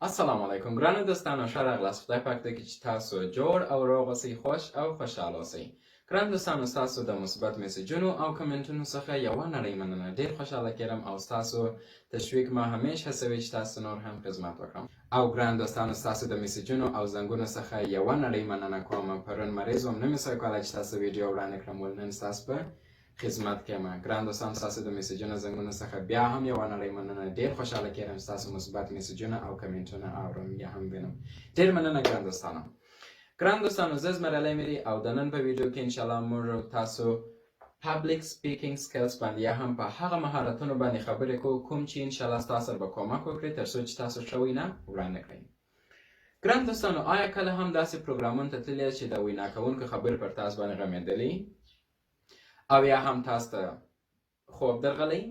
السلام علیکم ګرانو دوستانو، ښه راغلاست. خدای پاک دې کړي چې تاسو جوړ او روغ اوسئ، خوښ او خوشحاله اوسئ. ګران دوستانو، ستاسو د مثبت میسجونو او کمنټونو څخه یوه نړۍ مننه. ډیر خوشحاله کیرم او ستاسو تشویق ما همیش هڅوي چې تاسو نور هم خدمت وکړم. او ګران دوستانو، ستاسو د میسجونو او زنګونو څخه یوه نړۍ مننه کوم. پرون مریض وم، نه مې سوای کولای چې تاسو ویډیو وړاندې کړم، ول نن ستاسو په خدمت کې یم. ګران دوستان، ستاسو د میسجونو زنګونو څخه بیا هم یوه نړۍ مننه. ډیر خوشحاله کیرم ستاسو مثبت میسجونه او کمنټونه اورم یا هم وینم. ډیر مننه ګران دوستانو. ګران دوستانو، زه زمریالی میري او د نن په ویډیو کې انشاءالله موږ تاسو public speaking skills باندې یا هم په هغه مهارتونو باندې خبرې کوو کوم چې انشاءالله ستاسو سره به کومک وکړي تر څو چې تاسو ښه وینا وړاندې کړئ. ګران دوستانو، آیا کله هم داسې پروګرامونو ته تللي چې د وینا کوونکو خبرې پر تاسو باندې غمېدلي او یا هم تاسو ته خوب درغلی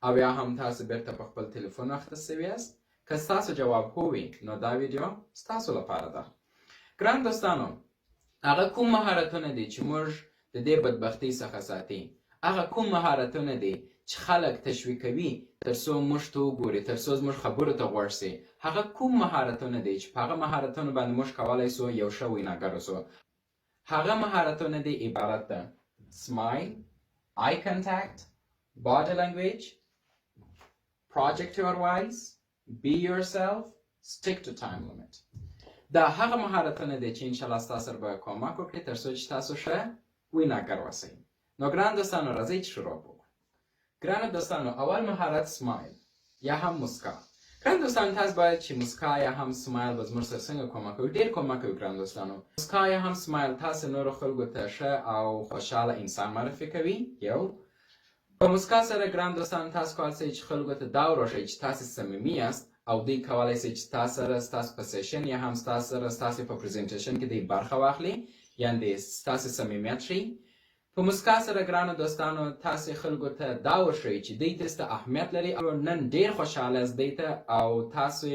او یا هم تاسو بیرته په خپل تلیفون اخته سوي یاست؟ که ستاسو جواب هو وي، نو دا ویډیو ستاسو لپاره ده. ګران دوستانو، هغه کوم مهارتونه دي چې موږ د دې بدبختۍ څخه ساتي؟ هغه کوم مهارتونه دي چې خلک تشویقوي تر څو موږ ته وګوري، تر څو زموږ خبرو ته غوږ سي؟ هغه کوم مهارتونه دي چې په هغه مهارتونو باندې موږ کولای سو یو ښه ویناګر اوسو؟ هغه مهارتونه دي عبارت ده smile، eye contact، body language، project your voice، be yourself، stick to time limit. دا هغه مهارتونه دي چې انشاءالله ستاسو سره به کومک وکړي تر څو چې تاسو ښه ویناګر اوسئ. نو ګران دوستانو، راځئ چې شروع وکړو. ګرانو دوستانو، اول مهارت smile یا هم مسکا. ګران دوستانو، تاسو باید چې مسکا یا هم smile به زموږ سره څنګه کومک کوي؟ ډیر کومک کوي. ګران دوستانو، مسکا یا هم smile تاسو نورو خلکو ته ښه او خوشحاله انسان معرفي کوي. یو په مسکا سره، ګران دوستانو، تاسو کولای شئ چې خلکو ته دا وروښئ چې تاسو صمیمي یاست او دوی کولای شي چې ستاسو سره ستاسو په session یا هم ستاسو سره ستاسو په presentation کې دوی برخه واخلي، یعنې ستاسو صمیمیت ښیي. په مسکا سره، ګرانو دوستانو، تاسو خلکو ته دا وښیئ چې دوی تاسو ته اهمیت لري او نن ډیر خوشحاله یاست دوی ته او تاسو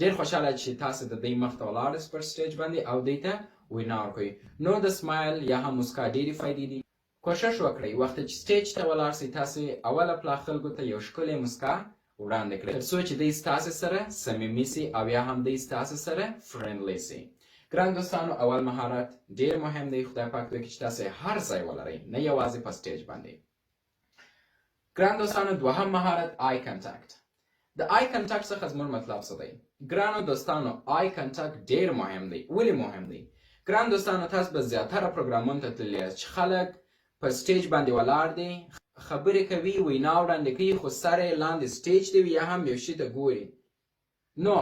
ډیر خوشحاله چې تاسو د دوی مخ ته ولاړ یاست پر stage باندې او دوی ته وینا ورکوئ. نو د smile یا هم مسکا ډېرې فایدې دي. کوشش وکړئ وخت چې stage ته ولاړ سئ، تاسو اوله پلا خلکو ته یو ښکلی مسکا وړاندې کړئ تر څو چې دوی ستاسو سره صمیمي سي او یا هم دوی ستاسو سره friendly سي. ګران دوستانو، اول مهارت ډیر مهم دی. خدای پاک دې چې تاسو هر ځای ولرئ، نه یوازې په stage باندې. ګران دوستانو، دوهم مهارت eye contact. د eye contact څخه زموږ مطلب څه دی؟ ګرانو دوستانو، eye contact ډیر مهم دی. ولې مهم دی؟ ګران دوستانو، تاسو به زیاتره پروګرامونو ته تللي یاست چې خلک په stage باندې ولاړ دي، خبرې کوي، وینا وړاندې کوي، خو سر یې لاندې stage دی یا هم یو شي ته ګوري. نو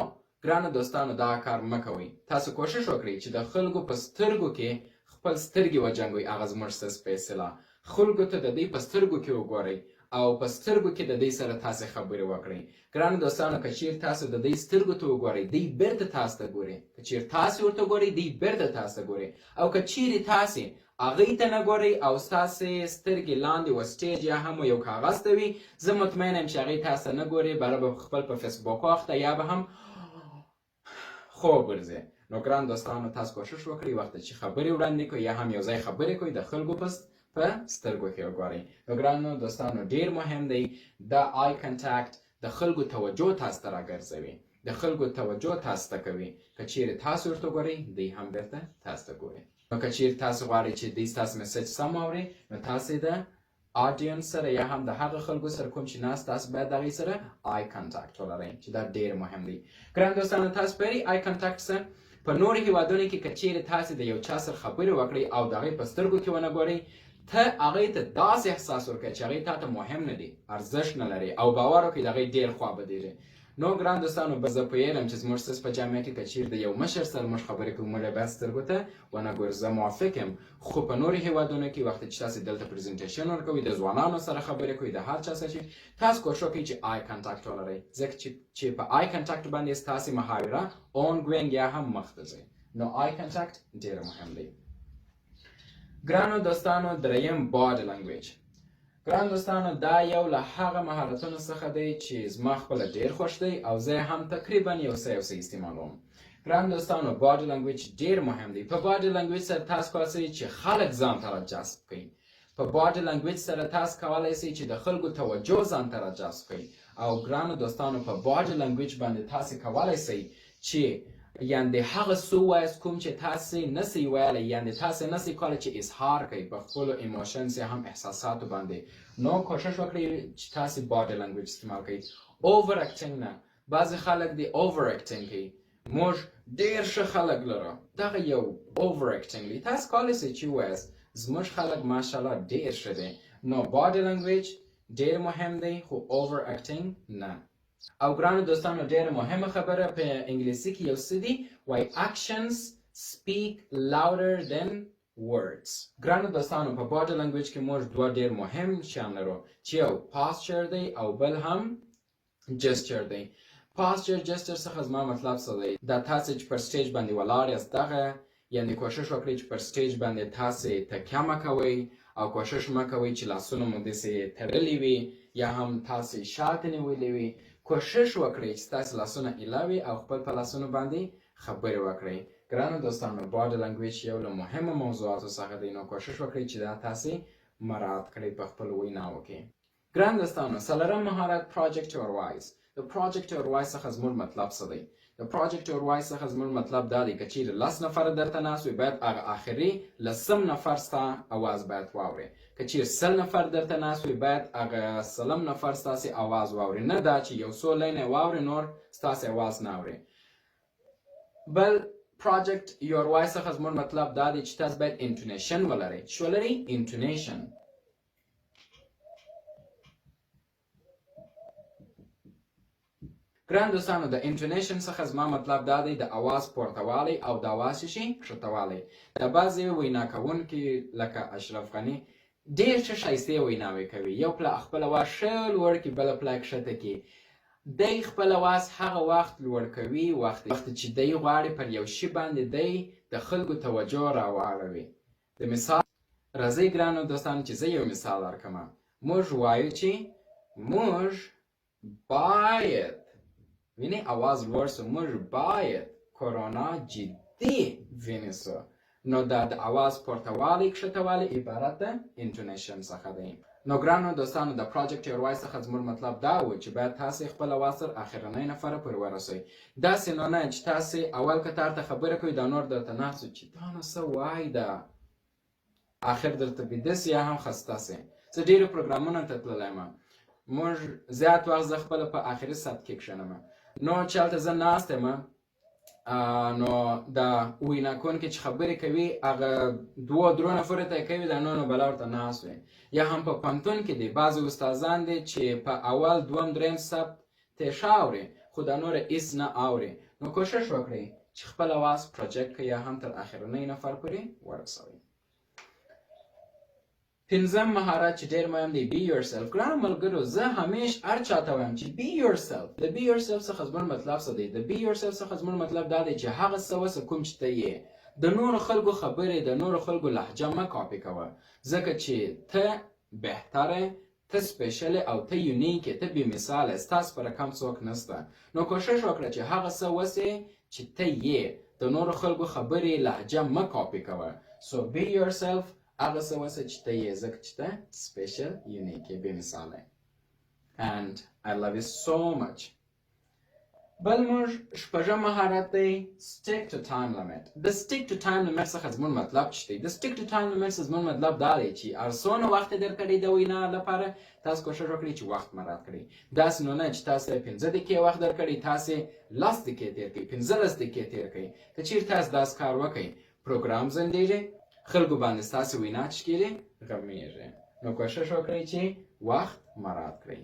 ګرانو دوستانو، دا کار مه کوئ. تاسو کوشش وکړئ چې د خلکو په سترګو کې خپل سترګې وجنګوئ. هغه زموږ سس په اصطلاح خلکو ته د دوی په سترګو کې وګورئ او په سترګو کې د دوی سره تاسو خبرې وکړئ. ګرانو دوستانو، که چیرې تاسو د دوی سترګو ته وګورئ، دوی بیرته تاسو ته ګوري. که چیرې تاسو ورته ګورئ، دوی بیرته تاسو ته ګوري. او که چیرې تاسو هغوی ته نه ګورئ او ستاسې سترګې لاندې و stage یا هم یو کاغذ ته وي، زه مطمئن یم چې هغوی تاسو ته نه ګوري، باره به خپل په فیسبوک اخته یا به هم خوب ورځي. نو ګران دوستانو، تاسو کوشش وکړئ وخت چې خبرې وړاندې کوئ یا هم یو ځای خبرې کوئ، د خلکو په سترګو کې وګورئ. نو ګرانو دوستانو، ډیر مهم دی دا eye contact. د خلکو توجه تاسو ته راګرځوي، د خلکو توجه تاسو ته کوي. که چیرې تاسو ورته ګورئ، دوی هم بیرته تاسو ته ګوري. نو که چیرې تاسو غواړئ چې دوی ستاسو message سم واوري، نو تاسو د audience سره یا هم د هغه خلکو سره کوم چې ناست، تاسو باید د هغوی سره eye contact ولرئ چې دا ډیر مهم دی. ګران دوستانو، تاسو پوهېږئ eye contact څه؟ په نورو هیوادونو کې که چیرې تاسو د یو چا سره خبرې وکړئ او د هغوی په سترګو کې ونه ګورئ، ته هغوی ته داسې احساس ورکړې چې هغوی تا ته مهم نه دي، ارزښت نه لري، او باور وکړئ د هغوی ډېر خوا بدېږي. نو ګران دوستانو، زه پوهېږم چې زموږ ستاسو په جامعه کې که چیرې د یو مشر سره موږ خبرې کوو، موږ باید سترګو ته ونه ګورو. زه موافق یم، خو په نورو هیوادونو کې وخت چې تاسو دلته presentation ورکوئ، د ځوانانو سره خبرې کوئ، د هر چا سره چې تاسو کوښښ وکړئ چې eye contact ولرئ، ځکه چې په eye contact باندې ستاسې محاوره ongoing یا هم مخته ځي. نو eye contact ډېر مهم دی. ګرانو دوستانو، دریم body language. ګران دوستانو، دا یو له هغه مهارتونو څخه دی چې زما خپله ډیر خوښ دی او زه هم تقریبا یو څه یو څه استعمالوم. ګران دوستانو، body language ډیر مهم دی. په body language سره تاسو کولای شئ چې خلک ځان ته راجذب کړئ. په body language سره تاسو کولای شئ چې د خلکو توجه ځان ته راجذب کړئ. او ګرانو دوستانو، په body language باندې تاسو کولای شئ چې یعنې هغه څه ووایاست کوم چې تاسې نسئ ویلی، یعنې تاسې نسئ کولی چې اظهار کړئ په خپلو emotions یا هم احساساتو باندې، نو کوشش وکړئ چې تاسې body language استعمال کړئ. over acting نه، بعضې خلک دی over acting کوي، موږ ډیر ښه خلک لرو، دغه یو over acting دی. تاسو کولی شئ چې ووایاست زموږ خلک ماشاءالله ډیر ښه دی. نو body language ډیر مهم دی، خو over acting نه. او ګرانو دوستانو، ډیره مهمه خبره، په انګلیسي کې یو څه دي وای actions speak louder than words. ګرانو دوستانو، په body language کې موږ دوه ډیر مهم شیان لرو چې یو posture دی او بل هم gesture دی. posture gesture څخه زما مطلب څه دی؟ دا تاسې چې پر stage باندې ولاړ یاست، دغه یعنې کوشش وکړئ چې پر stage باندې تاسې تکیه مه کوئ او کوشش مه کوئ چې لاسونه مو داسې تړلي وي یا هم تاسې شاته نیولي وي. کوشش وکړئ چې ستاسې لاسونه ایله وي او خپل په لاسونو باندې خبرې وکړئ. ګرانو دوستانو، body language یو له مهمو موضوعاتو څخه دی، نو کوشش وکړئ چې دا تاسې مراعات کړئ په خپلو ویناوو کې. ګران دوستانو، څلورم مهارت project your voice. د project your voice څخه زموږ مطلب څه دی؟ د project your voice څخه زموږ مطلب دا دی که چیرې 10 نفره درته ناست وي، باید هغه آخري لسم نفر ستا اواز باید واوري. که چیرې 100 نفر درته ناست وي، باید هغه سلم نفر ستاسې اواز واوري، نه دا چې یو څو لاینه واوري نور ستاسې اواز نه اوري. بل project your voice څخه زموږ مطلب دا دی چې تاسو باید intonation ولرئ. څه ولرئ؟ intonation. ګران دوستانو، د intonation څخه زما مطلب دا دی د اواز پورتهوالی او د اواز څه شي کښتهوالی. د بعضې وینا کوونکي لکه اشرف غني ډېر ښه ښایستې ویناوې کوي، یو پلا خپل اواز ښه لوړ کړي، بله پلا کښته کړي. دی خپل اواز هغه وخت لوړ کوي وخت چې دی غواړي پر یو شي باندې دی د خلکو توجه راواړوي. د مثال راځئ ګرانو دوستانو چې زه یو مثال ورکړم. موږ وایو چې موږ باید، وینئ اواز لوړ سو، موږ باید کرونا جدي ونیسو. نو دا د اواز پورتهوالی کښتهوالی عبارت د intonation څخه دی. نو ګرانو دوستانو، د project your voice څخه زموږ مطلب دا و چې باید تاسې خپل اواز تر اخرنۍ نفره پورې ورسوئ. داسې نو نه چې تاسې اول کتار ته خبره کوئ، دا نور درته ناست چې دا نو څه وایي، دا آخر درته بیده سي یا هم خسته سي. زه ډېرو پروګرامونو ته تللی یم، موږ زیات وخت زه خپله په آخري ساعت کې کښېنم، نو چې هلته زه ناست یم، نو د وینا کوونکي چې خبرې کوي هغه دوو درو نفرو ته یې کوي، دا نور نو بلا ورته ناست وي. یا هم په پوهنتون کې دی بعضې استادان دي چې په اول دوم دریم ثبت ته ښه اوري خو دا نور هیڅ نه اوري. نو کوشش وکړئ چې خپل اواز project کړئ یا هم تر اخرنۍ نفر پورې ورسوئ. پنځم مهارت چې ډېر مهم دی be yourself. ګرانو ملګرو، زه همیش هر چا ته وایم چې be yourself. د be yourself څخه زموږ مطلب څه دی؟ د be yourself څخه زموږ مطلب دا دی چې هغه څه وسه کوم چې ته یې. د نورو خلکو خبرې، د نورو خلکو لهجه مه کاپي کوه، ځکه چې ته بهتره، ته special او ته unique، ته بې مثاله، ستاسو په رقم څوک نشته. نو کوشش وکړه چې هغه څه وسې چې ته یې، د نورو خلکو خبرې لهجه مه کاپي کوه. So be yourself، هغه څه وسه چې ته یې، ځکه چې ته special، unique یې، بې مثاله. And I love you so much. بل موږ شپږم مهارت دی stick to time limit. د stick to time limit څخه زموږ مطلب څه دی؟ د stick to time limit څخه زموږ مطلب دا دی چې هر څونه وخت یې درکړی د وینا لپاره، تاسو کوشش وکړئ چې وخت مراعات کړئ. داسې نو نه چې تاسو 5 دقیقې وخت درکړی، تاسې 10 دقیقې تېر کړئ، 15 دقیقې تېر کړئ. که چیرې تاسو داسې کار وکړئ، پروګرام ځنډېږي، خلکو باندې ستاسې وینا چې کېږي غمیږي. نو کوشش وکړئ چې وخت مراعات کړئ.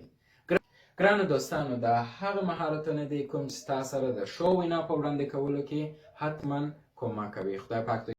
ګرانو دوستانو، دا هغه مهارتونه دي کوم چې ستا سره د ښو وینا په وړاندې کولو کې حتما کومک کوي. خدای پاک